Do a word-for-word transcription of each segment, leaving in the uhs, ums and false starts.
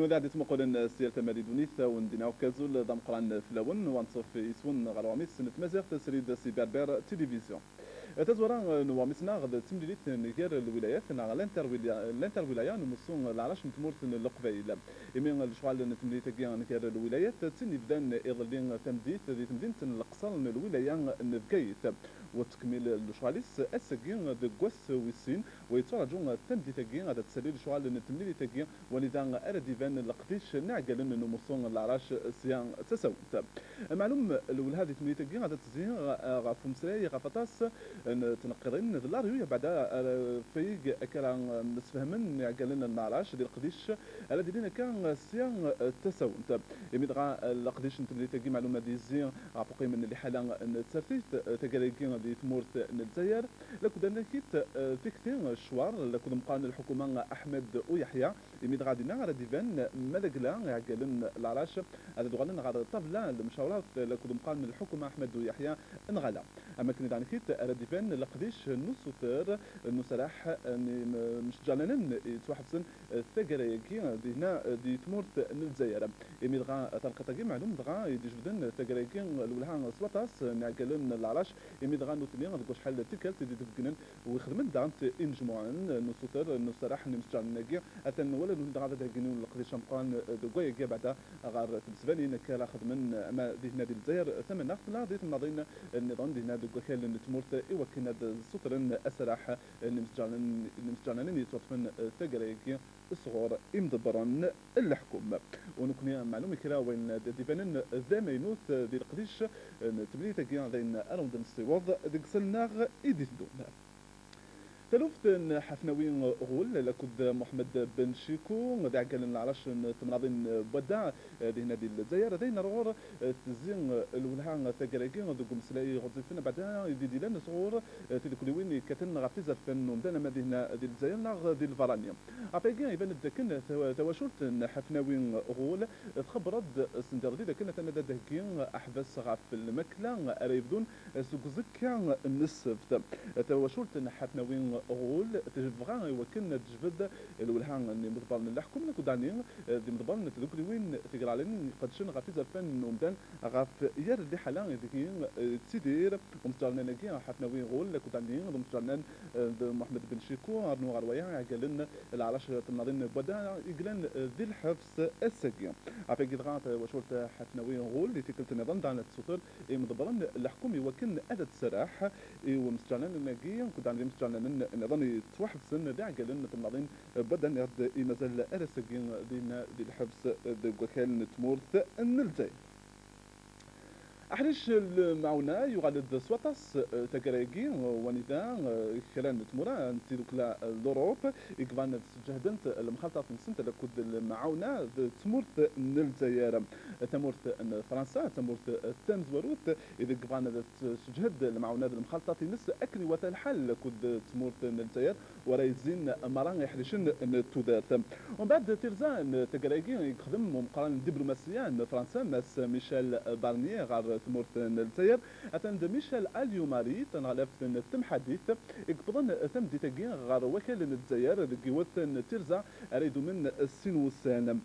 Wid i ɣ-d-yettmuqulen s yal tama di ddunit, ad wen-d-iniɣ akk azul d ameqqran fell-awen, u ad nṣuf yes-wen ɣer uɣmis n tmaziɣt srid si Berber Télévision. Tazwara n uɣmis-nneɣ d timlilit n gar lwilayat neɣ l'interwila-, l'interwilaya n umussu n leɛrac n tmurt n Leqbayel. Imi lecɣal n temlilit-agi n gar lwilayat d tin yebdan iḍelli tameddit di temdint n Leqṣer n lwilaya n Bgayet. U tettkemmil lecɣal-is ass-agi deg wass wis sin, u yetturaǧu tameddit-agi ad d-tsali lecɣal n temlilit-agi wanida ara d-iban leqdic n iɛeggalen n umussu n leɛrac sya d tasawent. Meɛlum, lwelha di temlilit-agi ad d-tezzi ɣef umeslay ɣef aṭas n tneqqiḍin d laryu, yeɛbada ara fayig akka ara msefhamen iɛeggalen n leɛrac di leqdic ara d-ilin akka sya d tasawent. Imi dɣa leqdic n temlilit-agi meɛlum ad yezzi ɣef uqimen n liḥala n tsertit taggara-agi di tmurt n Lezzayer, lakud annakit tikti ccwar lakud meqqran n lḥukuma Aḥmed Uyeḥya, imi dɣa dinna ara d-iban ma d agla iɛeggalen n leɛrac ad d-uɣalen ɣer ṭṭabla n lemcawrat lakud meqqran n lḥukuma Aḥmed Uyeḥya neɣ ala. Am akken i d-annakit ara d-iban leqdic n usuter n usaraḥ n yimceǧǧalanen yettwaḥebsen taggara-agi dinna di tmurt n Lezzayer. Imi dɣa tanqiḍt-agi meɛlum dɣa i d-ijebden taggara-agi lwelha s waṭas n iɛeggalen n leɛrac, imi dɣa nutni deg wacḥal n tikkelt i d-ibeggnen u ixedmen daɣen inejmuɛen n usuter n usaraḥ n yimceǧǧalen-agi, atan wala nutni dɣa ad d-heggin yiwen n leqdic ameqqran deg wayagi abeɛda ɣer tmesbanin akka ara xedmen ama dihna di Lezzayer tamaneɣt neɣ di temnaḍin nniḍen dihna deg wakal n tmurt i wakken ad ssutren asaraḥ n yimceǧǧalen, n yimceǧǧalanen yettwaṭṭfen taggara-agi sɣur imḍebbren n leḥkum. U nekkni meɛlum i kra wayen d-ibanen d amaynut di leqdic n temlilit-agi d ayen ara wen-d-nessiweḍ deg isallen-nneɣ i d-iteddun. Taluft n Ḥafnawi Ɣul lakud Muḥemmed Ben Ciku d iɛeggalen n leɛrac n temnaḍin n Wadda dihna di Lezzayer, d ayen ar ɣur tezzi lwelha taggara-agi deg umeslay ɣezzifen abeɛda i d-idilan sɣur tidukliwin yekkaten ɣef izerfan n umdan ama dihna di Lezzayer neɣ di lbarani. Ɣef wagi iban-d dakken tawa-, tawacult n Ḥafnawi Ɣul txebber-d sendiḍelli dakken atan ad d-theggi aḥbas ɣef lmakla ara yebdun seg uẓekka n ssebt. Tawacult n Ḥafnawi Ɣul tebɣa i wakken ad tejbed lwelha n yimeḍbaren n leḥkum lakud ɛni d imeḍbaren n tdukliwin tigranin iqedcen ɣef izerfan n umdan ɣef yir liḥala ideg yettidir umesǧernan-agi Ḥafnawi Ɣul lakud ɛni d umesǧernan d Muḥemmed Ben Ciku, rnu ɣer waya iɛeggalen leɛrac temnaḍin n Wadda i yellan di lḥebs ass-agi. Ɣef wagi dɣa tawacult Ḥafnawi Ɣul di tikkelt nniḍen daɣen ad tessuter imḍebbren n leḥkum i wakken ad tserreḥ i umesǧernan-agi, akked daɣen d imesǧernanen nniḍen yettwaḥebsen d iɛeggalen n temnaḍin n Wadda, nniɣ-d i mazal ar ass-agi dinna di lḥebs deg wakal n tmurt n Lezzayer. Aḥric n lemɛawna yuɣal-d s waṭas, eh, taggara-agi, eh, wanida, eh, kra n tmura n tidukla, eh, n Lurup i yebɣan ad sǧehdent lemxalṭat-nsent lakud lemɛawna d tmurt n Lezzayer. Tamurt n Fransa, tamurt tamezwarut, ideg yebɣan ad tesǧhed lemɛawna d lemxalṭat-ines akken iwata lḥal lakud tmurt n Lezzayer, wara yezzin merra iḥricen n tudert. Umbeɛd tirza n taggara-agi i yexdem umeqqran n diblumasiya n Fransa, Mass Michel Barnier, ɣer tmurt n Lezzayer, atan d Michel Alliot-Marie, taneɣlaft n temḥaddit, i yewwḍen tameddit-agi ɣer wakal n Lezzayer deg yiwet n tirza ara idumen sin wussan.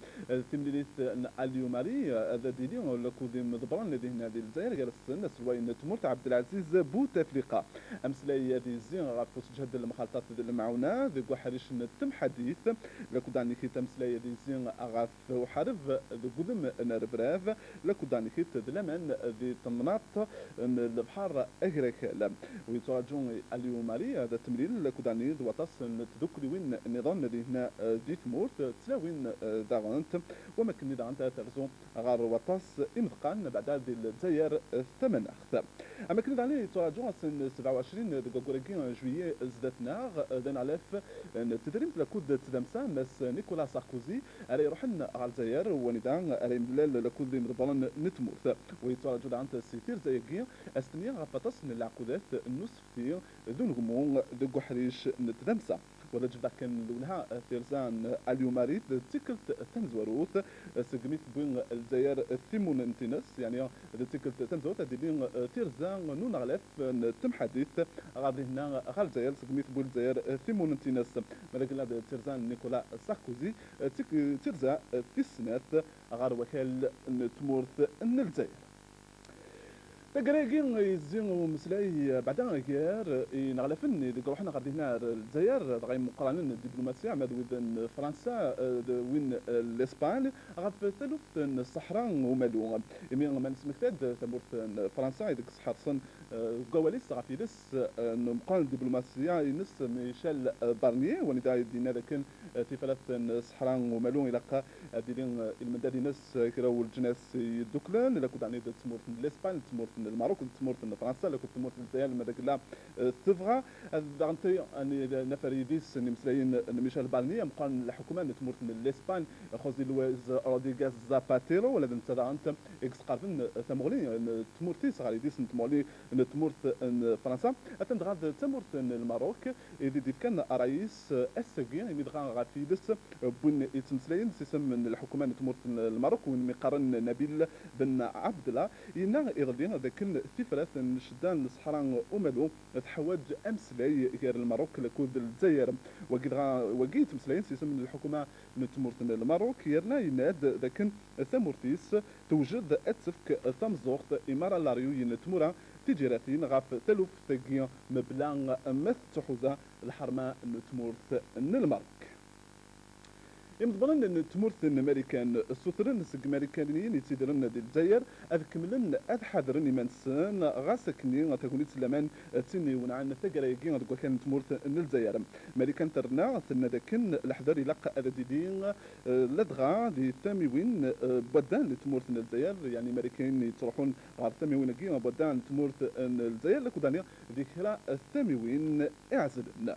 Timlilit n Alliot-Marie ad d-tili lakud imḍebbren dinna di Lezzayer, gar-asen aselway n tmurt Ɛebdelaziz Bouteflika. Ameslay ad yezzi ɣef usǧehd n lemxalṭat d lemɛawna deg uḥric n temḥaddit, lakud ɛni kit ameslay ad yezzi ɣef uḥareb deg udem n rrebrab, lakud ɛni kit d laman di temnaḍt n lebḥer agrakal. U yetturaǧu Alliot-Marie ad temlil lakud ɛni d waṭas n tdukliwin nniḍen dinna di tmurt, d tlawin daɣent, wam akken daɣent ad terzu ɣer waṭas imeḍqan beɛda di Lezzayer tamaneɣt. Am akken daɣen i yetturaǧu ass n sebɛa u ɛecrin deg waggur-agi juillet zdat-neɣ, d aneɣlaf n tedrimt lakud d tdamsa, Mass Nicolas Sarkozy, ara iruḥen ɣer Lezzayer, wanida ara yemlal lakud d imḍebbren n tmurt. Wa yetturaǧu daɣen si tirza-agi ad s-tni ɣef waṭas n leɛqudat n usefti d unegmu deg uḥric n tdamsa. Ula d jebdeɣ kan lwelha, tirza n Aliou Marie d tikkelt tamezwarut segmi tewwi Lezzayer timunent-ines, yeɛni d tikkelt tamezwarut ad d-tili tirza n uneɣlaf n temḥadit ɣer dinna ɣer Lezzayer segmi tewwi Lezzayer timunent-ines. Ma d agella d tirza n Nicolas Sarkozy, d tik- tirza tis snat ɣer wakal n tmurt n Lezzayer. Taggara-agi yezzi umeslay beɛda gar ineɣlafen i deg ruḥen ɣer dinna ar Lezzayer, dɣa imeqqranen n diplomasiya, ma d wid n Fransa, d win n Lespagne, ɣef taluft n Ṣṣeḥra Umalu. Imi ma nesmekta-d tamurt n Fransa i deg sḥerṣen, eh, deg wawal-is ɣef yiles, eh, n umeqqran n diplomasiya-ines Michel Barnier, wanida i d-yenna dakken, eh, tifrat n Ṣṣeḥra Umalu ilaq ad d-tili, eh, i lmendad-ines, eh, kra n leǧnas yedduklen, lakked ɛni d tmurt n Lespagne, d tmurt n Lmerruk, d tmurt n Fransa, lakked tmurt n Lezzayer, ma d agella, eh, tebɣa. Ad daɣen ti-, ani-, naf ar yidis n imeslayen n Michel Barnier, ameqqran n lḥukuma n tmurt n Lespagne, José Luis Rodríguez Zapatero, ula d netta daɣen i yesqerben tamuɣli n tmurt-is ɣer yidis n tmuɣli n tmurt n Fransa. Atan dɣa d tamurt n Lmerruk i d-yefkan ṛṛay-is ass-agi, imi dɣa ɣef yiles n win yettmeslayen s isem n lḥukuma n tmurt n Lmerruk, win mi qqaren Nabil Ben Abdallah, yenna iḍelli dakken tifrat n ccedda n Ṣṣeḥra Umalu teḥwaǧ ameslay gar Lmerruk lakked Lezzayer. Wagi dɣa, wagi yettmeslayen s isem n lḥukuma n tmurt n Lmerruk, yerna yenna-d dakken tamurt-is tewjed ad tefk tameẓẓuɣt i Mara Laryuy n tmura tiǧiratin ɣef taluft-agi, mebla ma tettḥuza lḥerma n tmurt n Lmerruk. Imḍebbren n tmurt n Marikan ssutren seg Imarikaniyen yettidiren di Lezzayer ad kemmlen ad ḥadren iman-nsen, ɣas akkenni tagnit n laman d tin iwenɛen taggara-agi deg wakal n tmurt n Lezzayer. Marikan terna, tenna dakken leḥder ilaq ad d-yili, eh, ladɣa di tamiwin, eh, n wadda n tmurt n Lezzayer, yeɛni Imarikaniyen yettruḥun ɣer tamiwin-agi n wadda n tmurt n Lezzayer, lakked ɛni di kra n tamiwin iɛezlen.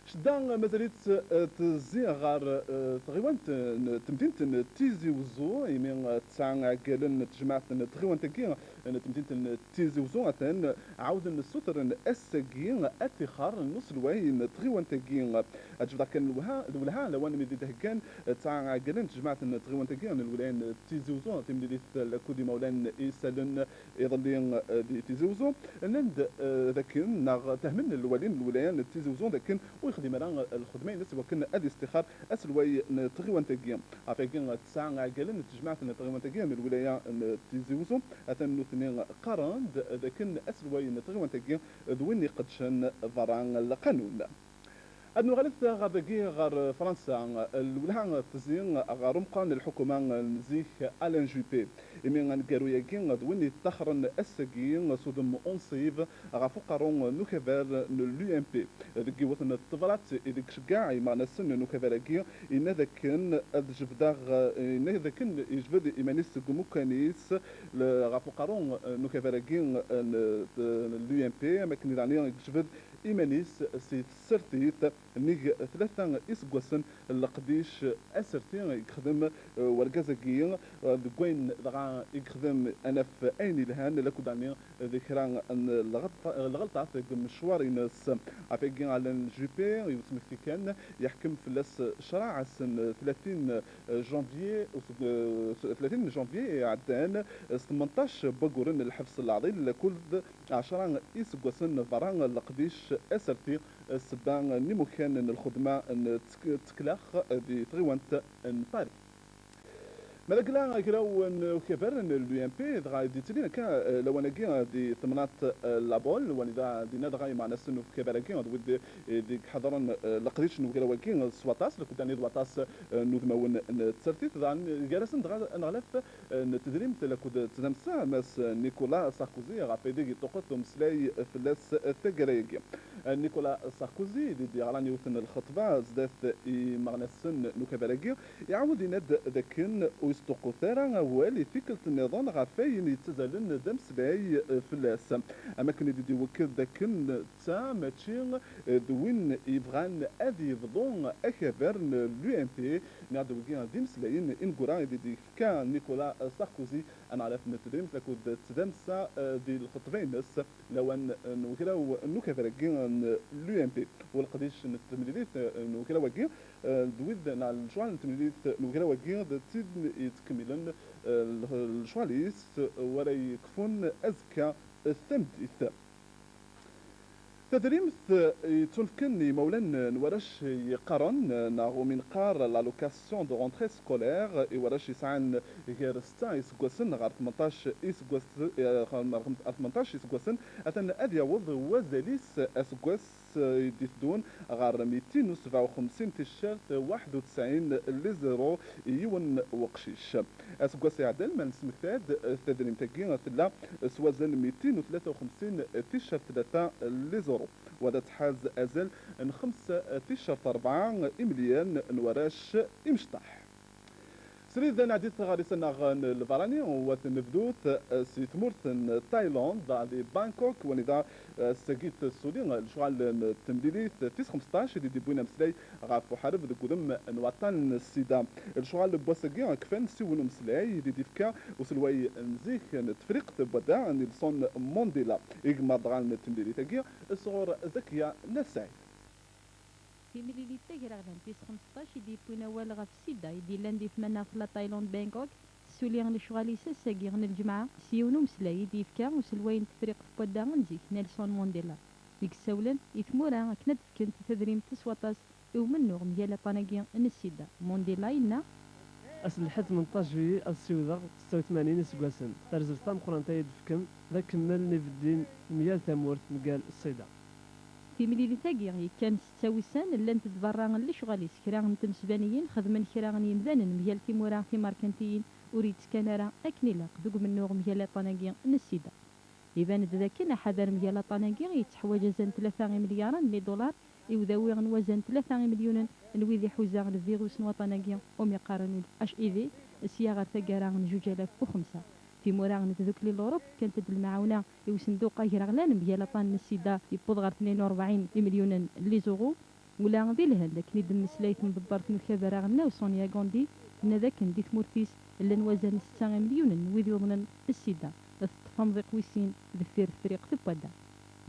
Ccedda mazal-itt, eh, tezzi ɣer, eh, tɣiwant n temdint n Tizi Wezzu, imi, eh, tesɛa iɛeggalen n tejmaɛt n tɣiwant-agi n temdint n Tizi Wezzu, atan ɛawden ssutren ass-agi atixer n uselway n tɣiwant-agi. Ad jebdeɣ kan lwelha, lwelha lawan mi d-id-heggan, eh, tesɛa iɛeggalen n tejmaɛt n tɣiwant-agi n lwilaya n Tizi Wezzu timlilit lakked imawlan isallen iḍelli, eh, di Tizi Wezzu, nnan-d, eh, dakken, neɣ tehmen lwali n lwilaya n Tizi Wezzu dakken ur yexdim ara lxedma-ines i wakken ad yestixer aselway n tɣiwant-agi. Ɣef wagi, tesɛa iɛeggalen n tejmaɛt n tɣiwant-agi n lwilaya n Tizi Wezzu, atan nutni qqaren-d dakken aselway n tɣiwant-agi d win iqeddcen berra n lqanun. Ad nuɣalet ɣer dagi, ɣer Fransa. Lwelha tezzi ɣer umqan n lḥukuma n zik, Alain Juppé, imi aneggaru-agi d win yettaxren ass-agi s udem unṣib ɣef uqerru n ukabar n l'U M P. Deg yiwet n tebrat ideg ceggeɛ imeɣnasen n ukabar-agi, yenna dakken ad jebdeɣ, yenna dakken yejbed iman-is seg umukan-is l-, ɣef uqerru n ukabar-agi n, n l'U M P, am akken daɣen yejbed iman-is si tsertit nnig tlata iseggasen n leqdic aserti i yexdem, eh, wergaz-agi, eh, deg wayen dɣa i yexdem anaf ayen ilhan, lakked ɛni di kra n lɣelṭ-, lɣelṭat deg mecwar-ines. Ɣef wagi, Alain Juppé, i usmekti kan, yeḥkem fell-as ccṛeɛ ass n tlatin janvier, useg-, eh, tlatin janvier iɛeddan, s tmenṭac n wagguren n lḥebs n leɛḍil, lakked ɛecṛa iseggasen berra n leqdic aserti, ssebba n imukan n lxedma n tk-, tteklax di tɣiwant n Paris. Ma d agla agraw n ukabar n l'U M P, dɣa i d-yettilin akka, eh, lawan-agi, eh, di temnaḍt, eh, La Baule, wanida dinna dɣa imeɣnasen n ukabar-agi, d wid, eh, deg ḥeḍren, eh, leqdic n ugraw-agi, eh, s waṭas, lakked ɛni d waṭas, eh, n udmawen n tsertit, dɣa gar-asen dɣa aneɣlaf, eh, n tedrimt lakked tdamsa, Mass Nicolas Sarkozy, ɣef aydeg yeṭṭuqqet umeslay fell-as taggara-agi. Eh, Nicolas Sarkozy, i d-yeɣran yiwet n lxeṭba zdat imeɣnasen n ukabar-agi, iɛawed yenna-d dakken ur yesṭuqqut ara awal i tikkelt nniḍen ɣef wayen yettazalen d ameslay, eh, fell-as. Am akken i d-iwekked dakken netta mačči, eh, d win yebɣan ad yebḍu akabar n l'U M P, Nniɣ-d wigi d imeslayen ineggura i d-yefka Nicolas Sarkozy, aneɣlaf n tedrimt akked tdamsa, eh, di lxeṭba-ines lawan n ugraw n ukabar-agi n l'U M P. U leqdic n temlilit n ugraw-agi, eh, d wid neɣ lecɣal n temlilit n ugraw-agi d tid yettkemmilen, eh, lecɣal-is wara yekfun azekka tameddit. Tadrimt yettunefken i yimawlan n warrac yeqqaren, neɣ umi neqqar l'allocation de rentrée scolaire, i warrac yesɛan gar setta iseggasen ɣer tmenṭac iseggas-, ɣer tmenṭac iseggasen, atan ad yaweḍ wazal-is aseggas i d-iteddun ɣer mitin u sebɛa u xemsin ticcert waḥed u tesɛin les euros i yiwen weqcic. Aseggas iɛeddan ma nesmekta-d, tadrimt-agi tella s wazal mitin u tlata u xemsin ticcert tlata les euros, wa d ad tḥaz azal n xemsa ticcert rebɛa imelyan n warrac imecṭaḥ. Srid, ad nɛeddi ɣer isan-nneɣ n lbarani, u ad nebdut si tmurt n Thaïlande, di Bangkok, wanida, eh, ass-agi tessuli lecɣal n temlilit tis xemseṭṭac i d-yewwin ameslay ɣef uḥareb deg udem n waṭṭan n ssida. Lecɣal n wass-agi kfan s yiwen umeslay i d-yefka uselway n zik n Tefriqt n Wadda, Nelson Mandela. Igemmer-d ɣer temlilit-agi sɣur Zakiya Nassaid. Timlilit tagraɣlant tis xemseṭṭac i d-yewwin awal ɣef ssida i d-yellan di tmanaɣt n la Thaïlande Bangkok, tessuli lecɣal-is ass-agi n lǧemɛa s yiwen umeslay i d-yefka uselway n Tefriqt n Wadda n zik, Nelson Mandela, i yessawlen i tmura akken ad d-fkent tadrimt s waṭas i umennuɣ mgal aṭṭan-agi n ssida. Mandela yenna: Ass n lḥedd tmenṭac juillet ad ssiwḍeɣ setta u tmanyin iseggasen. Tarzeft tameqqrant ay d-tefkem d akemmel n ibeddi n mgal tamurt mgal ssida. Timlilit-agi yekkan setta wussan, llant-d berra n lecɣal-is kra n tmesbaniyin, xedmen kra n yimdanen mgal timura timerkantiyin ur yettekkan ara akken ilaq deg umennuɣ mgal aṭṭan-agi n ssida. Iban-d dakken aḥadar mgal aṭṭan-agi yetteḥwaǧ azal n tlata imelyaren n lidulaṛ i udawi n wazal n tlata imelyunen n wid iḥuza lvirus n waṭṭan-agi umi qqaren H I V, sya ɣer taggara n zuǧ alaf u xemsa. Timura n tdukli n Lurup kkant-d lemɛawna i usenduq agraɣlan mgal aṭṭan n ssida, yewweḍ ɣer tnin u rebɛin imelyunen n les euros. Ula di Lhend, akken i d-temmeslay tmeḍebbert n ukabar aɣelnaw Sonia Gandhi, tenna dakken di tmurt-is llan wazal n setta imelyunen n wid yuḍnen ssida, teṭṭef amḍiq wis sin deffir Tefriqt n Wadda.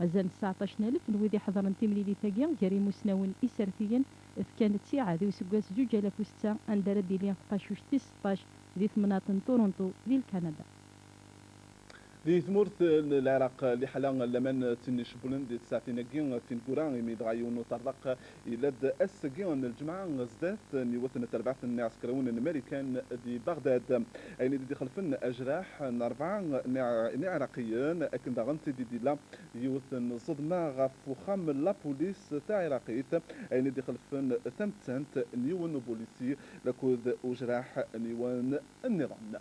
Azal n tseɛṭac n alef n wid iḥeḍren timlilit-agi gar imusnawen isertiyen, fkan ttiɛad i useggas zuǧ alaf u setta, anda ara d-tili tqacuct tis seṭṭac di temnaḍt n Toronto di Lkanada. Di tmurt n Lɛiraq, liḥala n laman d tin icewwlen di tsaɛtin-agi tineggura, imi dɣa yiwen n uṭerḍeq yella-d ass-agi n lǧemɛa sdat n yiwet n terbaɛt n iɛsekriwen n Marikan di Beɣdad. Ayen i d-ixelfen ajraḥ n rebɛa n Iɛ-, n Iɛraqiyen, akken daɣen d-id-illa yiwet n ẓẓedma ɣef uxxam n lapulis taɛiraqit, ayen i d-ixelfen tamettant n yiwen n ubulisi lakud ujraḥ n yiwen nniḍen.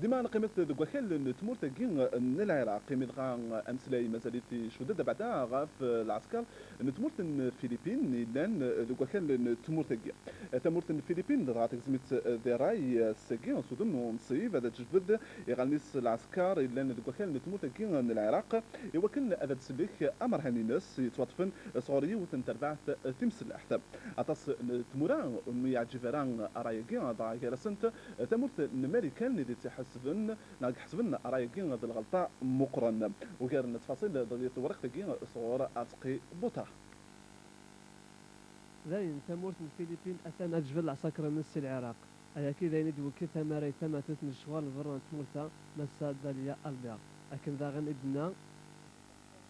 Dima neqqimet deg wakal n tmurt-agi n Lɛiraq, imi dɣa ameslay mazal-it icuded abeɛda ɣef lɛesker n tmurt n Filipin yellan deg wakal n tmurt-agi. Tamurt n Filipin dɣa tegzem-itt di ṛṛay ass-agi s udem n unṣib, ad tejbed iɣallen-is lɛesker yellan deg wakal n tmurt-agi n Lɛiraq, i wakken ad d-tsellek amerhan-ines yettwaṭṭfen sɣur yiwet n terbaɛt timsellaḥt. Aṭas n tmura ur yeɛǧib ara ṛṛay-agi, dɣa gar-asent tamurt n Marikan i d-ittḥesben neɣ iḥesben ṛṛay-agi d lɣelṭa meqqren. Ugar n ttfaṣil di tewriqt-agi sɣur Arezqi Buṭa. Dayen, tamurt n Filipin atan ad tejbed lɛesker-nnes si Lɛiraq. Ayagi d ayen i d-twekked tamarayt tamatut n lecɣal n berra n tmurt-a, Massa Dalia Albert. Akken daɣen i d-tenna: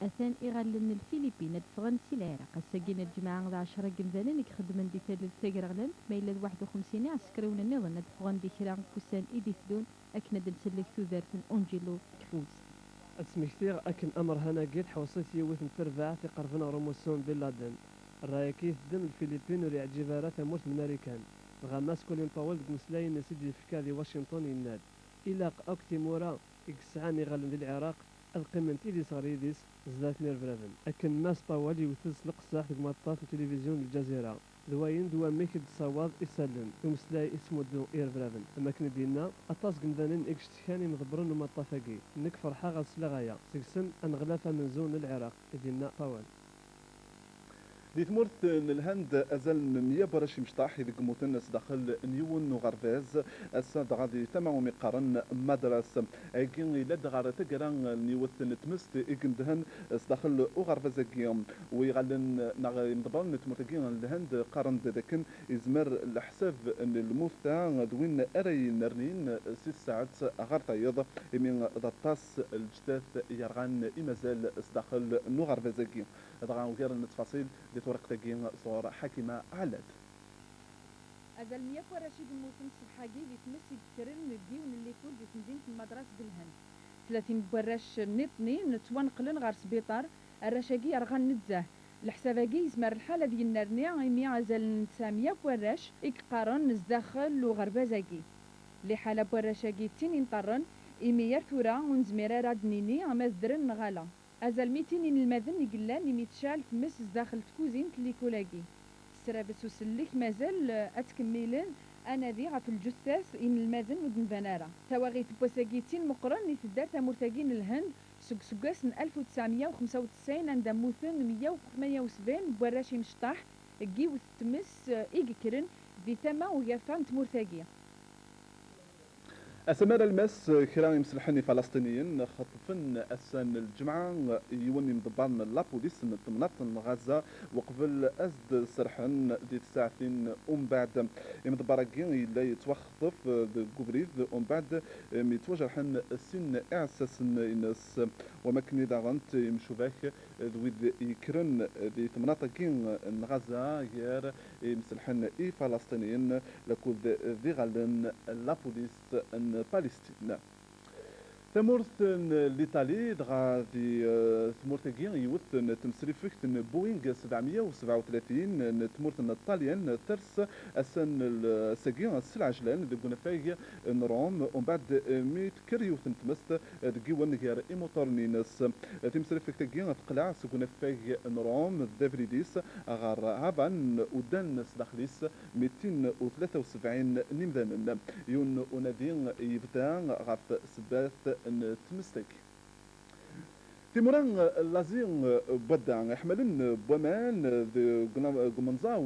Atan iɣallen n Lfilipin ad d-ffɣen si Lɛiraq. Ass-agi n lǧemɛa d ɛecra n yemdanen i ixeddmen di tallelt tagraɣlant, ma yella d waḥed u xemsin iɛsekriwen nniḍen ad d-ffɣen di kra n wussan i d-iteddun akken ad d-nsellek tudert n Angelo Cruz. Ad smektiɣ akken amerhan-agi tḥewṣ-it yiwet n terbaɛt iqerben ɣer umussu n Bin Laden. Ṛṛay-agi iteddem Lfilipin ur yeɛǧib ara tamurt n Marikan. Dɣa Mass Colin Powell deg umeslay-ines i d-yefka di Washington yenna-d: Ilaq akk timura i yesɛan iɣallen di Lɛiraq ad qqiment idis ɣer yidis zdat n irebraben. Akken Mass Powell yewwet-d s leqseḥ deg umaṭṭaf n tilivizyu n Lǧazira, d wayen d wamek i d-tessawaḍ isallen d umeslay i tesmuddu i irebraben. Am akken i d-yenna, aṭas n yemdanen i yecetkan imḍebbren n umaṭṭaf-agi. Nekk ferḥeɣ ad sleɣ aya. Seg-sen aneɣlaf amenzu n Lɛiraq, i d-yenna Powell. Di tmurt n Lhend, azal n meyya n warrac imecṭaḥ i deg mmuten sdaxel n yiwen n uɣerbaz, ass-a dɣa di tama umi qqaren Madras. Agi yella-d ɣer taggara n yiwet n tmest i yendhen sdaxel uɣerbaz-agi. Wi iɣallen neɣ imḍebbren n tmurt-agi n Lhend qqaren-d dakken izmer leḥsab n lmut-a d win ara yennernin si tsaɛet ɣer tayeḍ, imi d aṭas n leǧtat yerɣan i mazal sdaxel n uɣerbaz-agi. Dɣa ugar n ttfaṣil di twerqet-agi sɣur Ḥakima Ɛellad. Azal meyya n warrac i yemmuten ṣṣbeḥ-agi di tmes i yekkren deg yiwen n likul di temdint n Madras deg Lhend. Tlatin n warrac nniḍen ttwaneqlen ɣer sbiṭar, arrac-agi rɣan nezzeh. Leḥsab-agi yezmer lḥal ad yennerni, imi azal n tesɛemya n warrac i yeqqaren zdaxel n uɣerbaz-agi. Liḥala n warrac-agi d tin ineṭṭerren, imi ar tura ur nezmir ara ad d-nini ma ddren neɣ ala. Azal mitin inelmaden i yellan imi tecɛel tmes zdaxel tkuzint n likul-agi. Ssrabes usellek mazal, eh, ad tkemmilen anadi ɣef lǧettat inelmaden ur d-nban ara. Tawaɣit n wass-agi d tin meqqren i tedder tamurt-agi n Lhend seg useggas n alef u tesɛemya u xemsa u tesɛin, anda mmuten meyya u tmanya u sebɛin n warrac imecṭaḥ deg yiwet n tmes, eh, i yekkren di tama ugafa n tmurt-agi. Asamar almas, kra imselḥen ifalesṭiniyen xeṭfen ass-a n lǧemɛa yiwen imḍebber n lapulis n temnaḍt n Ɣaza, uqbel ad s-d-serḥen di tsaɛtin umbeɛd. Imḍebber-agi yella yettwaxṭef deg ubrid, umbeɛd mi ttwajerḥen sin iɛessasen-ines. Wamakken i daɣen imcuba-k d wid yekkren di temnaḍt-agi n Ɣaza gar imselḥen ifalesṭiniyen lakud d iɣallen n lapulis n Palestin. Tamurt n Litali, dɣa di, eh, tmurt-agi yiwet n temsrifegt n Boeing sebɛemya u sebɛa u tlatin n tmurt n Ṭṭalyan ters ass-a n l-, ass-agi s lɛejlan deg unafag n Rome, umbeɛd, eh, mi tekker yiwet n tmest deg yiwen gar imuṭuren-ines. Timsrifegt-agi teqleɛ seg unafag n Rome d abrid-is ɣer Havane, u ddan sdaxel-is mitin u tlata u sebɛin n imdanen. Yiwen unadi yebda ɣef ssebbat n tmest-agi. Timura n Lazi n Wadda, iḥmalen n waman deg una-, deg umenẓaw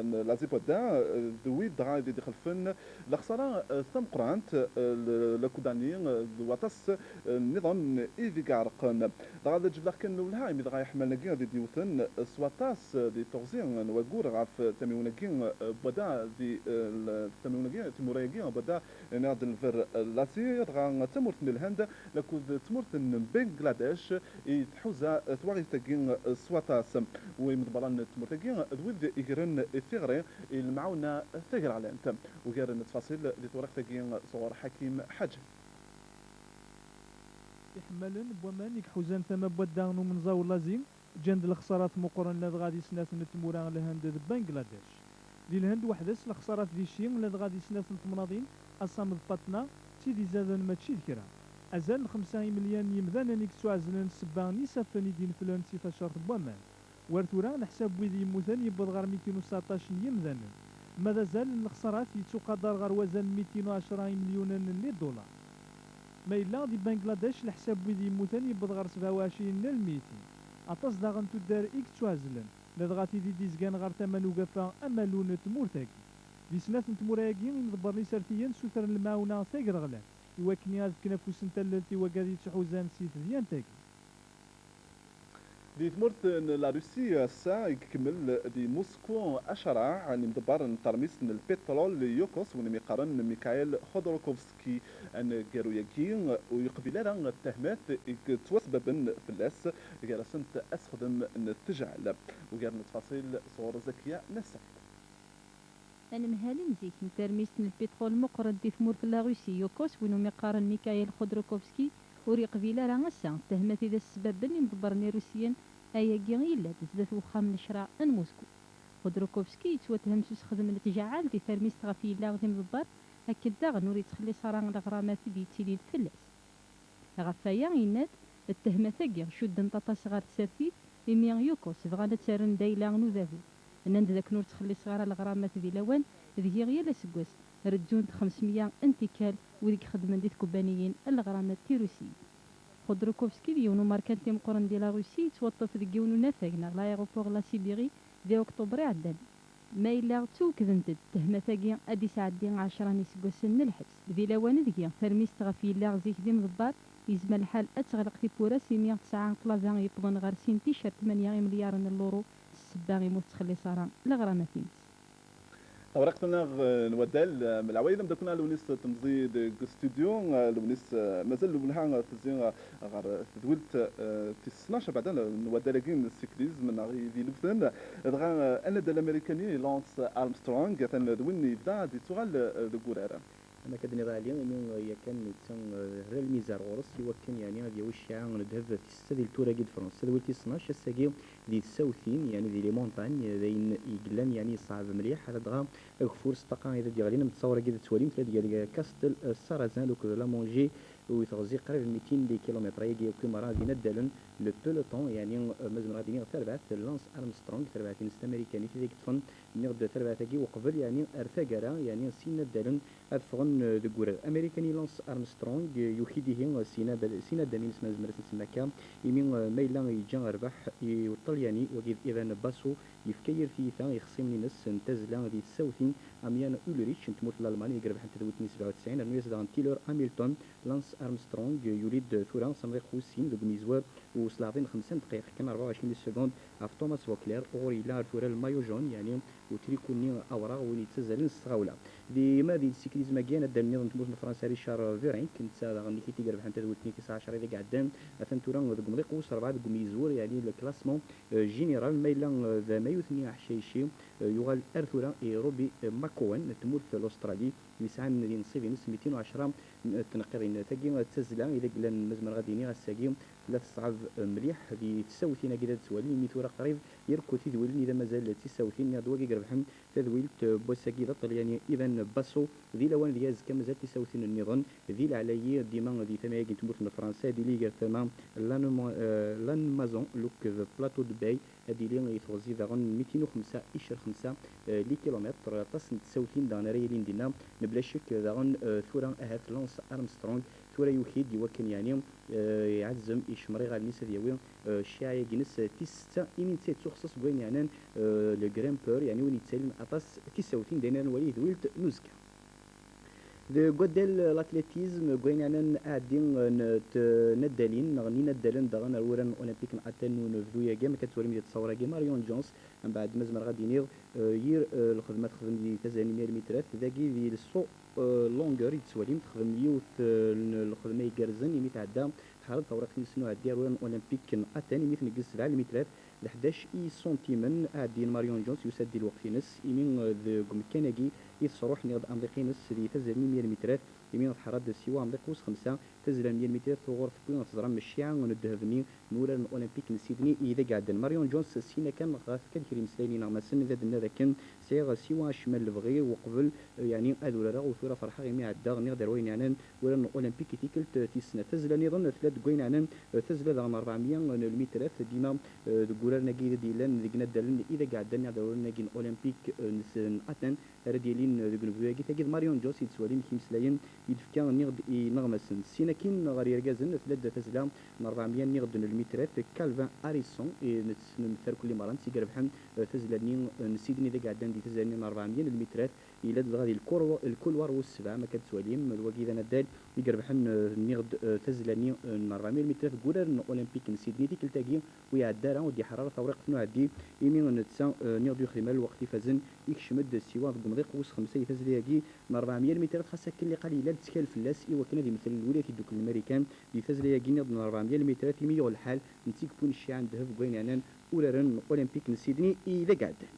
n Lazi n Wadda d wid dɣa i d-ixelfen lexsara tameqqrant, l-, lakudani d waṭas nniḍen i d-iɛerqen. Dɣa d aǧebleɣ kan n lewelha imi dɣa iḥmalen-agi ad d-iwten s waṭas di teɣzi n waggur ɣef tamiwin-agi n Wadda di, eh, l-, tamiwin-agi, timura-agi n Wadda, niɣ d lver Lazi, dɣa d tamurt n Lhend lakud d tmurt n Bangladesh i tḥuza twaɣit-agi s waṭas. U imḍebbren n tmurt-agi d wid igren tiɣri i lemɛawna tagraɣlant. Ugar n ttfaṣil di tewriqt-agi sɣur Ḥakim Ḥaǧi. Iḥemmalen n waman i iḥuzan tama n wadda n umenẓaw n Lazi ǧǧan-d lexṣarat meqqren ladɣa di snat n tmura n Lhend d Bangladesh. Di Lhend weḥd-s, lexṣarat di cci ladɣa di snat n temnaḍin, Assam d Patna, d tid izaden mačči d kra. Azal n xemsa imelyan n yimdanen i yettwaɛezlen ssebba n yisaffen i d-ineflen si tacert n waman. War tura, leḥsab n wid yemmuten yewweḍ ɣer mitin u tseɛṭac n yimdanen. Ma d azal n lexṣarat yettuqadar ɣer wazal n mitin u ɛecra imelyunen n lidulaṛ. Ma yella di Bangladesh, leḥsab n wid yemmuten yewweḍ ɣer sebɛa u ɛecrin n lmitin. Aṭas daɣen n tuddar i yettwaɛezlen, ladɣa tid i d-izgan ɣer tama n ugafa amalu n tmurt-agi. Di snat n tmura-agi, imḍebbren isertiyen ssutren lemɛawna tagreɣlant, i wakken ad fken afus n tallelt i wagad yettḥuzan si tedyant-agi. Di tmurt n la Russie, ass-a i ikemmel di Moscou acaraɛ n imḍebber n termist n lpiṭrul Yukos, win umi qqaren Mikhail Khodorkovsky. Aneggaru-agi ur yeqbil ara ttehmat i yettwasbaben fell-as, gar-asent asexdem n ttejɛal. Ugar n ttfaṣil sɣur Zakiya Nassaf. Anemhal n zik n termist n lpiṭrul meqqren di tmurt n la Russie, Yukos, win umi qqaren Mikhail Khodorkovsky, ur yeqbil ara ass-a ttehmat i d as-sbabben imḍebbren irusiyen. Ayagi yella-d sdat wexxam n ccreɛ n Moscou. Khodorkovsky yettwatehem s usexdem n tjaɛal di termist ɣef yella d imḍebber, akken daɣen ur yettxelliṣ ara leɣramat i d-yettilin fell-as. Ɣef waya, yenna-d, ttehmat-agi cuddent aṭas ɣer tsertit, imi Yukos bɣan ad tt-rren d ayla n udabu. Nnan-d dakken ur ttxelliṣeɣ ara leɣramat di lawan, deg-i yal aseggas rezzun-d xemsemya n tikkal wid i ixeddmen di tkubbaniyin n leɣramat tirusiyin. Khodorkovsky d yiwen umerkanti meqqren di la Russie, yettwaṭṭef deg yiwen unafag neɣ l'aéroport la Sibérie, Di ukṭuber iɛeddan, ma yella ttwekdent-d ttehmat-agi, ad d-isɛeddi ɛecra n yiseggasen n lḥebs. Di lawan deg-i, tarmist ɣef yella zik d imḍebber, yezmer lḥal ad teɣleq tiwwura-s, imi tesɛa ṭṭlaba yewwḍen ɣer sin ticcert tmanya imelyaren n luru, s ssebba imi ur tettxelliṣ ara leɣramat-ines. Tawriqt-nneɣ, eh, n waddal, eh, lɛwayed amdakel-nneɣ Lewnis temẓi deg studio, eh, Lewnis, eh, mazal lwelha, eh, tezzi, eh, ɣer tedwilt, eh, tis tnac abeɛda n waddal-agi n cyclisme neɣ i d ilewten. Dɣa, eh, anaddal amarikani Lance Armstrong, atan d win yebda ad yettuɣal, eh, deg wurar. Am akka d-tenniḍ a Ɛli, imi, eh, yakan netta, eh, rra lmizar ɣur-s i wakken, yeɛni, ad yawi cciɛa n ddheb tis setta di ltura-agi d Fransa. Tadwilt tis tnac ass-agi di tsawtin, yeɛni di les montagnes, d ayen i yellan, yeɛni, yeṣɛeb mliḥ, ladɣa ageffur s ṭṭaqa i d ad d-yeɣlin, am ttṣawur-agi d ttwalim, tella deg Castel, eh, Sarrazin, akked Lamonji, u teɣzi qrib mitin di kilumitr. Ayagi akk i merra d inaddalen, le peloton, yeɛni, eh, ma zemreɣ ad iniɣ tarbaɛt Lance Armstrong, tarbaɛt-ines tamarikanit, i d-yeṭṭfen, nniɣ-d, tarbaɛt-agi uqbel, yeɛni, ar taggara, yeɛni, s inaddalen ad ffɣen, eh, deg wurar. Amarikani Lance Armstrong, eh, yuki-d ihi, eh, s inab-, s inaddam-ines, ma nezmer ad s-nsemmi akka, imi, eh, ma yella yeǧǧa rrbeḥ i Uṭalyani, wagi d Ivan Basso, yefka yir tiyita i yixṣimen-ines n tazzla di tsawtin, Amian Ulrich n tmurt n Lalman, i irebḥen tadwilt-nni sebɛa u tesɛin, rnu-yas daɣen Tyler Hamilton. Lance Armstrong, eh, yuli-d tura s amḍiq wis sin deg umyezwar u s leɛḍil n xemsa n ddqayeq kan, rebɛa u ɛecrin di sekund, ɣef Thomas Voeckler, uɣur yella ar tura lmayu jaune, yeɛni utriku-nni awraɣ, win yettazzalen s tɣawla. Di ma di lsiklizm-agi, anaddal nniḍen n tmurt n Fransa, Richard Virenque, netta daɣen nnig-i i irebḥen tadwilt-nni tis ɛecra ideg iɛeddan, atan tura deg umḍiq wis rebɛa deg umyezwur, yeɛni le classement, euh, général, ma yella, euh, d amayut-nni aḥcayci, euh, yuɣal ar tura i Robbie, euh, McEwen n tmurt n Australie, yesɛan di nnṣib-ines mitin u ɛecra n tneqqiḍin. Tagi d tazzla ideg llan, ma zemreɣ ad iniɣ, ass-agi tella teṣɛeb mliḥ di tsawtin-agi d ad twali, imi tura qrib irkul tidwilin i d amazal d tisawtin. Nniɣ-d wagi irebḥen tadwilt n wass-agi d Aṭalyani Ivan Basso. Di lawan deg azekka mazal tisawtin nniḍen di leɛla-yi, dima di tama-agi n tmurt n Fransa, ad yili gar tama Lannemezan, eh, Lannemezan, akked Plateau de Baye, ad yili i teɣzi daɣen mitin u xemsa iccer xemsa, eh, les kilomètres. Aṭas n tsawtin daɣen ara yilin dinna, mebla ccek daɣen, eh, tura ahat Lance Armstrong tura yuki-d i wakken, yeɛni, eh, iɛezzem, icemmer iɣallen-is ad yawi, eh, cciɛa-agi-ines, eh, tis setta, imi netta yettuxeṣṣeṣ deg wayen yeɛnan, eh, le grimpeur, yeɛni win yettalin aṭas tisawtin, d ayen ara nwali i tedwilt n uzekka. Deg waddal n l'athlétisme, deg wayen yeɛnan aɛeddi n tnaddalin neɣ n inaddalen daɣen ar wurar n Olympique n Athènes n unebdu-agi, am akka tettwalim di ttṣawra-agi, Marion Jones, mbeɛd ma zemreɣ ad d-iniɣ, eh, yir, eh, lxedma texdem di tazzla n mya lmitrat, dagi di le saut, eh, longueur i d-tettwalim, texdem yiwet, eh, n lxedma igerrzen imi tɛedda tḥerr-d tawriqt-nnes n uɛeddi ar wurar n Olympique n Athènes imi tneggez sebɛa lmitrat d ḥdac iṣuntimen. Aɛeddi n Marion Jones yusa-d di lweqt-ines, imi, eh, deg umkan-agi i tesruḥ, nniɣ-d, amḍiq-ines di tazzla n mya lmitrat, imi tḥerr-d siwa amḍiq wis xemsa. Tazzla n mya lmitrat tuɣur tewwi, teẓram, cciɛa n ddheb-nni n wurar n Olympique n Sydney i d iɛeddan. Marion Jones, syin kan ɣef kan kra imeslayen ineɣmasen, d ad d-tenna dakken sɛiɣ siwa acemma n lebɣi uqbel, eh, yeɛni ad urareɣ, u tura ferḥeɣ imi ɛeddaɣ, nniɣ-d, ar wayen yeɛnan urar n Olympique i tikkelt, eh, tis snat. Tazzla nniḍen tella deg wayen yeɛnan, eh, tazzla daɣen rebɛemya n lmitrat, dima, eh, deg wuraren-agi i d-yellan deg inaddalen i d iɛeddan, nniɣ-d ar wuraren-agi n Olympique, eh, n s-, n Athènes, ara d-yilin deg unebdu-agi. Tagi d Marion Jones i d-tettwalim deg imeslayen i d-tefka, nniɣ-d, ineɣmasen. Syin akkin ɣer yirgazen, tella-d tazzla n rebɛemya, nniɣ-d, n lmitrat, Calvin Harrison, i nettmettar kulli merra, netta i irebḥen, eh, tazzla-nni, eh, n Sydney d iɛeddan di tazzla-nni n rebɛemya n lmitrat. Yella-d dɣa di lkurwa-, lkulwar wis sebɛa, ma akka d-tettwalim, d wagi d anaddal i irebḥen, eh, nniɣ-d, eh, tazzla-nni, eh, n rebɛemya lmitrat deg wurar n Olympique n Sydney. Tikkelt-agi ur iɛedda ara, ur d-iḥerr ara tawriqt n uɛeddi, imi netta, eh, nniɣ-d, ur yexdim ara lweqt ifazen, ikcem-d siwa deg umḍiq wis xemsa i tazzla-agi n rebɛemya lmitrat, xas akken liqal yella lettkal fell-as i wakken ad imtel Lwilayat Yeddukklen n Marikan di tazzla-agi, nniɣ-d, n rebɛemya lmitrat, imi yuɣ lḥal netta i yewwin cciɛa n ddheb deg wayen yeɛnan uraren n Olympique n Sydney i d iɛeddan.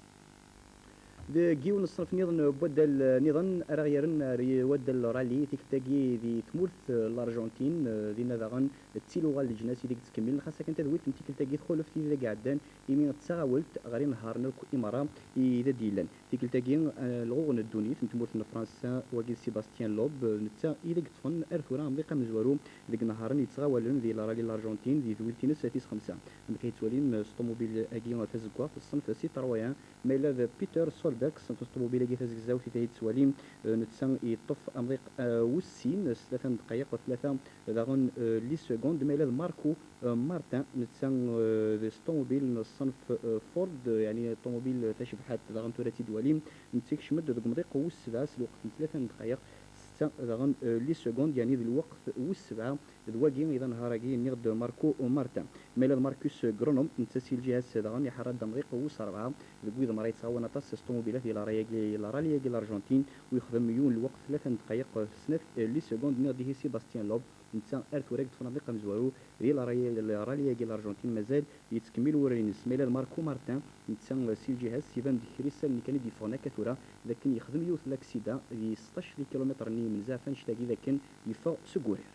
Deg yiwen n ṣṣenf nniḍen n waddal nniḍen ara ɣ-yerren ar waddal n rallye, tikkelt-agi di tmurt n Laṛjantin, eh, dinna daɣen d tiluɣa n leǧnas ideg ttkemmilen, xas akken tadwilt n tikkelt-agi txulef tid ideg ɛeddan, imi d taɣawelt ɣer inehharen akk i merra i d ad d-yellan. Tikkelt-agi, eh, lɣuɣ n ddunit n tmurt n Fransa, wagi d Sébastien Loeb, eh, netta i d ag ṭṭfen ar tura amḍiq amezwaru deg inehharen yettɣawalen di rallye n Laṛjantin di twilt-ines tis xemsa. Amek ay tettwalim, eh, s ṭumubil-agi tazeggaɣt, ṣṣenf Citroën, ma yella d Peter Solberg Dax, ṭṭumubil-agi tazegzawt i tettwalim, eh, netta yeṭṭef amḍiq, eh, wis sin s tlata n ddqayeq u tlata daɣen, eh, les secondes, ma yella d Marco, eh, Martin, netta, eh, d ṭumubil n ṣṣenf, eh, Ford, eh, yeɛni ṭumubil tacebḥant, daɣen tura ad tt-id-twalim, netta yekcem-d deg umḍiq wis sebɛa s lweqt n tlata n ddqayeq, setta daɣen, eh, les secondes, yeɛni d lweqt wis sebɛa, d wagi i d anehhar-agi, nniɣ-d Marco Martin. Ma yella d Marcus Grönholm, netta si lǧiha-s daɣen iḥerra-d amḍiq wis rebɛa, deg wid mara yettɣawan aṭas s ṭumubilat di la rali-agi, la rali-agi n l'Argentine, u yexdem yiwen lweqt tlata n ddqayeq, snat, eh, les secondes, nniɣ-d ihi Sébastien Loeb, netta ar tura i yeṭṭfen amḍiq amezwaru di la rali-, la rali-agi n l'Argentine, mazal yettkemmil wurar-ines. Ma yella d Marco Martin, netta, eh, si lǧiha-s iban-d kra isallen kan i d-yeffɣen akka tura, d akken yexdem yiwet n laksida di seṭṭac n lkilumitr-nni imenza ɣef annect-agi, d akken yeffeɣ seg wurar.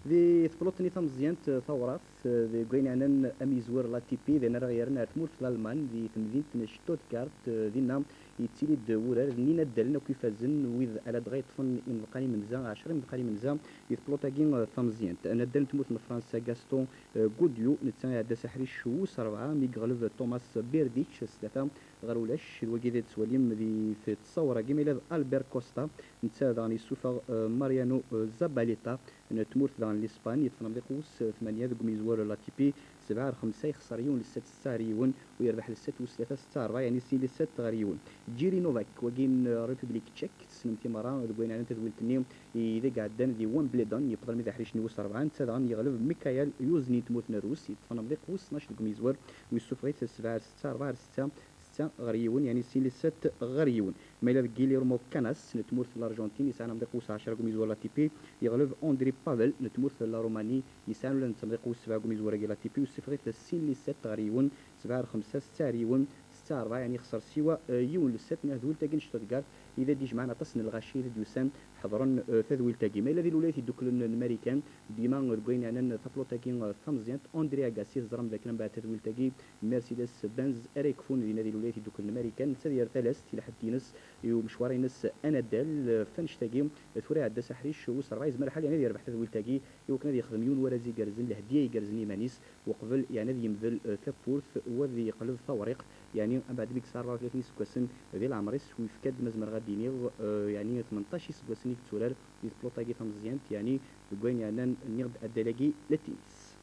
Di tpluṭ-nni tameẓyant, eh, tawraɣt, eh, deg wayen yeɛnan amyezwer L A T P, d ayen ara ɣ-yerren ar tmurt n Lalman, di temdint n Stuttgart, eh, dinna yettili-d wurar n inaddalen akk ifazen, wid ala dɣa yeṭṭfen imeḍqan imenza, ɛecra imeḍqan imenza, di tpluṭ-agi, eh, tameẓyant. Anaddal n tmurt n Fransa, Gaston, eh, Gaudio, netta iɛedda s aḥric wis rebɛa, mi yeɣleb Thomas Berdych s tlata ɣer ulac. D wagi i d tettwalim di t-, ttṣawra-agi, ma yella d Albert Costa, netta daɣen yessufeɣ, eh, Mariano, eh, Zabaleta n tmurt daɣen n Lispan, yeṭṭfen amḍiq wis tmanya deg umyezwer L A T P, sebɛa ar xemsa, yexṣer yiwen les sept, setta ar yiwen, u yerbeḥ les sept wis tlata, setta ar rebɛa, yeɛni sin les sept ɣer yiwen. Jiri Novak, wagi n, eh, République Tchèque, tessnem-t i merra, deg wayen yeɛnan tadwilt-nni ideg ɛeddan di Wimbledon, yewweḍ armi d aḥric-nni wis rebɛa, netta daɣen yeɣleb Mikhail Youzhny n tmurt n Rrus, yeṭṭfen amḍiq wis tnac deg umyezwer, u yessufeɣ-it sebɛa ar setta, rebɛa ar setta, setta ɣer yiwen, yeɛni sin les sept ɣer yiwen. Ma yella d Guillermo Canas n tmurt n l'Argentine, yesɛan amḍiq wis ɛecra deg umyezwer L A T P, yeɣleb André Pavel n tmurt n la Roumanie, yesɛan ula d netta amḍiq wis sebɛa deg umyezwer-agi L A T P, u yessufeɣ-it sin les sept ɣer yiwen, sebɛa ar xemsa, setta ar yiwen, setta ar rebɛa, yeɛni yexṣer siwa, eh, yiwen les sept, nniɣ-d tadwilt-agi n Stuttgart, i d ad d-ijemɛen aṭas n lɣaci i d-yusan ḥeḍren, eh, tadwilt-agi. Ma yella di Lwilayat Yeddukklen n Marikan, dima deg wayen yeɛnan tapluṭ-agi, eh, tameẓyant, André Agassi, teẓram d akken mbeɛd tadwilt-agi, Mercedes-Benz ara yekfun dinna di Lwilayat Yeddukklen n Marikan, netta ad yerr talast i lḥedd-ines i umecwar-ines anaddal, eh, f annect-agi, eh, tura iɛedda s aḥric wis rebɛa, yezmer lḥal yeɛni ad yerbeḥ tadwilt-agi, i wakken ad yexdem yiwen warraz igerrzen, lehdiya igerrzen i yiman-is, uqbel yeɛni ad yemdel, eh, tawwurt u ad yeqleb tawriqt, yeɛni mbeɛd mi yesɛa rebɛa u tlatin iseggasen di leɛmer-is, u yefka-d, ma zemreɣ ad d-iniɣ, eh, yeɛni tmenṭac iseggasen i yetturar di tpluṭ-agi tameẓyant, yeɛni deg wayen yeɛnan, nniɣ-d, addal-agi n ltinis.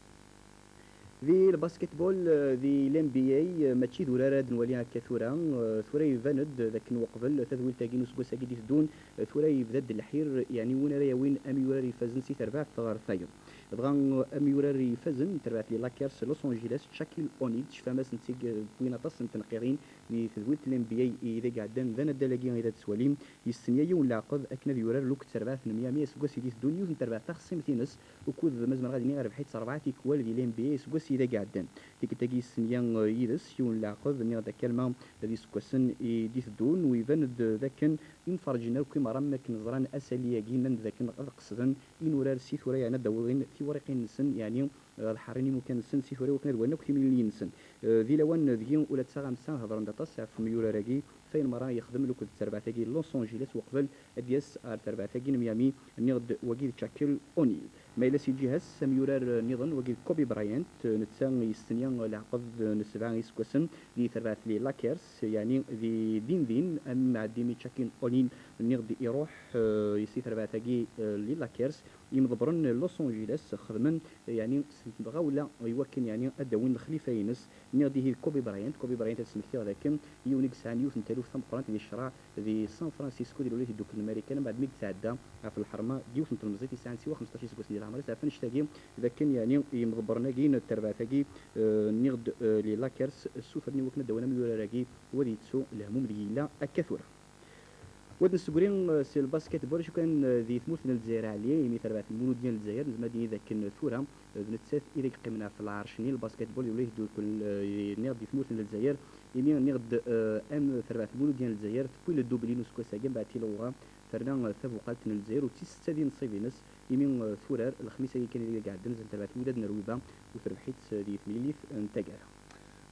Di lbasketball, eh, di l'N B A, eh, mačči d urar ara d-nwali akka tura. Eh, tura iban-d d akken uqbel tadwilt-agi n useggas-agi d-iteddun, eh, tura yebda-d lḥir, yeɛni win ara yawin amyurar ifazen si terbaɛt ɣer tayeḍ. Dɣa, eh, amyurar ifazen n terbaɛt n les Lakers Los Angeles, Shaquille O'Neal, tecfam-as, netta i yewwin aṭas n tenqiḍin di tedwilt n l'N B A ideg ɛeddan, d anaddal-agi i d ad tettwalim. Yestenya yiwen leɛqed akken ad yurar lukk d terbaɛt n Miami aseggas i d-iteddun, yiwet n terbaɛt taxṣimt-ines, ukud, ma zemreɣ ad iniɣ, rbeḥ-itt s rebɛa tikwal di l'N B A aseggas i d iɛeddan. Tikkelt-agi yestenya, eh, yid-s yiwen leɛqed, nniɣ-d akka alma d iseggasen i d-iteddun, u iban-d d akken imferrǧen akk i merra, mi akken ẓran asalli-agi, nnan-d d akken ad qesden inurar si tura, yeɛni ad d-awḍin tiwriqin-nsen, yeɛni ad ḥerrin imukan-nsen si tura i wakken ad walin akk timliliyin-nsen. Eh, di lawan deg-i ula d taɣamsa hedren-d aṭas ɣef myurar-agi, f ayen merra yexdem luked d terbaɛt-agi n Los Angeles uqbel ad d-yas ar terbaɛt-agi n Miami, nniɣ-d wagi d Shaquille O'Neal. Ma yella si lǧiha-s amyurar nniḍen, wagi d Kobe Bryant, netta yestenya leɛqed n sebɛa iseggasen di terbaɛt n les Lakers, yeɛni di din din, am ɛeddi mi Shaquille O'Neal, nniɣ-d, iruḥ, eh, si terbaɛt-agi, eh, n les Lakers, imḍebbren n Los Angeles xedmen, yeɛni s tɣawla i wakken, yeɛni ad d-awin lexlifa-ines. Nniɣ-d ihi d Kobe Bryant. Kobe Bryant ad smektiɣ d akken yiwen i yesɛan yiwet n taluft tameqqrant di ccreɛ di San Francisco di Lwilayat Yeddukklen n Marikan, mbeɛd mi yetɛedda ɣef lḥerma n yiwet n tlemẓit yesɛan siwa xemseṭṭac iseggasen di leɛmer-is, ɣef annect-agi d akken, yeɛni, imḍebbren-agi n terbaɛt-agi, eh, nniɣ-d, eh, les Lakers, ssutren i wakken ad d-awin amyurar-agi, u ad yettu lehmum deg yella akka tura. Wa d-nessegri, eh, si lbasketball, acu kan, eh, di tmurt n Lezzayer ɛli, imi tarbaɛt n Muludya n Lezzayer, nezmer ad nini d akken tura, eh, d nettat i d yeqqimen ɣef lɛerc-nni n lbasketball di Lwilayat Yeddukklen, eh, nniɣ-d di tmurt n Lezzayer, imi nniɣ-d, eh, am tarbaɛt n Muludya n Lezzayer, tewwi le doublé n useggas-agi, mbeɛd tilawra, terna, eh, tabuqalt n Lezzayer, u d tis setta di nnṣib-ines, imi, eh, turar, lexmis-agi kan i d iɛeddan, azal n terbaɛt n Wudad n Rwiba, u terbeḥ-itt, eh, di temlilit n taggara.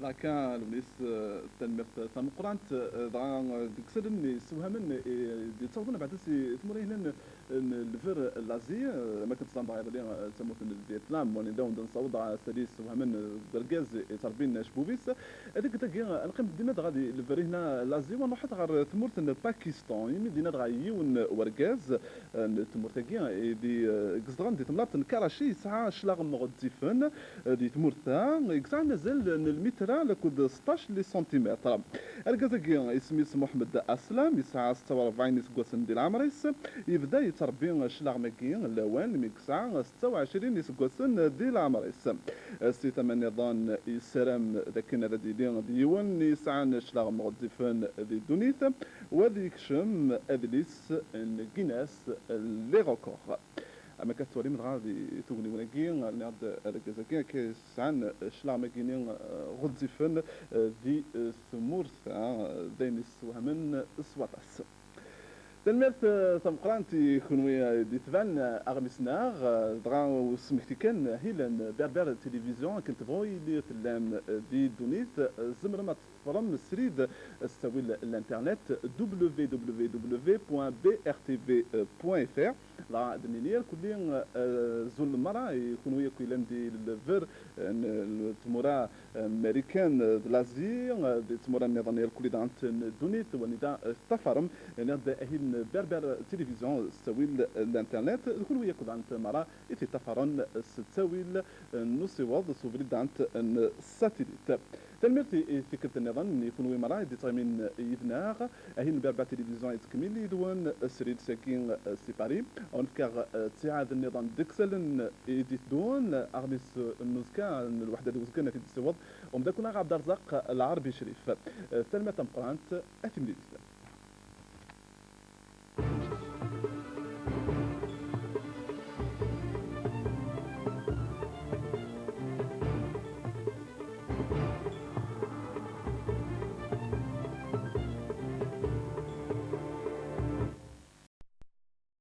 Laka, Lewnis, eh, tanemmirt tameqqrant, eh, dɣa, eh, deg isallen yessewhamen, eh, d-yettawḍen beɛda si tmura yellan, eh, n lver n Lazi, eh, ma k-teẓẓam dɣa iḍelli, eh, tamurt n Vietnam, wani d awen-d-nessaweḍ dɣa sali yessewhamen, eh, deg urgaz yettrebbin acebbub-is. Ad deg dagi, eh, neqqim dima dɣa di lver-ihna Lazi, wa nruḥet ɣer tmurt n Pakistan, imi dina dɣa yiwen n urgaz, eh, n tmurt-agi, eh, di, eh, yezedɣen di temnaḍt n Karachi, yesɛa cclaɣem ɣezzifen, eh, di tmurt-a, yesɛan azal n lmitra lakked seṭṭac n les centimètres. Argaz-agi, isem-is Muḥemmed Aslam, yesɛa setta u rebɛin iseggasen di leɛmer-is. Yebda yettrebbi cclaɣem-agi lawan mi yesɛa setta u ɛecrin iseggasen di leɛmer-is. Si tama nniḍen, yessaram d akken ad d-yili d yiwen yesɛan cclaɣem ɣezzifen di ddunit, u ad yekcem adlis n Guinness n les records. Am akka tettwalim dɣa di tugniwin-agi, nniɣ-d argaz-agi akka yesɛan cclaɣem-agi-nni, eh, ɣezzifen, eh, di, eh, tmurt, eh, d ayen yessewhamen s waṭas. Tanemmirt, eh, tameqqrant i kunwi, eh, d-itban, eh, aɣmis-nneɣ, eh, dɣa usmekti kan, eh, ahil n Berber Télévision, akken tebɣu yili tellam, eh, di ddunit, eh, tzemrem ad teḍfrem srid s ttawil n l'internet w w w point b r t v point f r. Dɣa ad d-nini irkelli, eh, zul merra i kunwi akk yellan di lver, eh, n, n tmura, eh, Marikan, eh, d Lazi, eh, di tmura nniḍen irkelli daɣen n ddunit, wanida, eh, teṭṭafarem, eh, nniɣ-d ahil n Berber Télévision s ttawil n l'internet, d kunwi akk daɣen merra i t-iṭṭafaren s ttawil, eh, n usiweḍ s ubrid daɣen n satellit. Tanemmirt i, i tikkelt nniḍen i kunwi merra i d-yettɣimin yid-neɣ. Ahil n Berber Télévision yettkemmil yid-wen srid sagi, eh, si Paris. Ad wen-fkeɣ, eh, ttiɛad nniḍen d iksalen i d-iteddun, aɣmis, eh, n uzekka n lweḥda d uzekka ad t-id-yessiweḍ umeddakel-nneɣ Ɛebderẓaq Lɛerbi Crif. Eh, tanemmirt tameqqrant, a timlilit.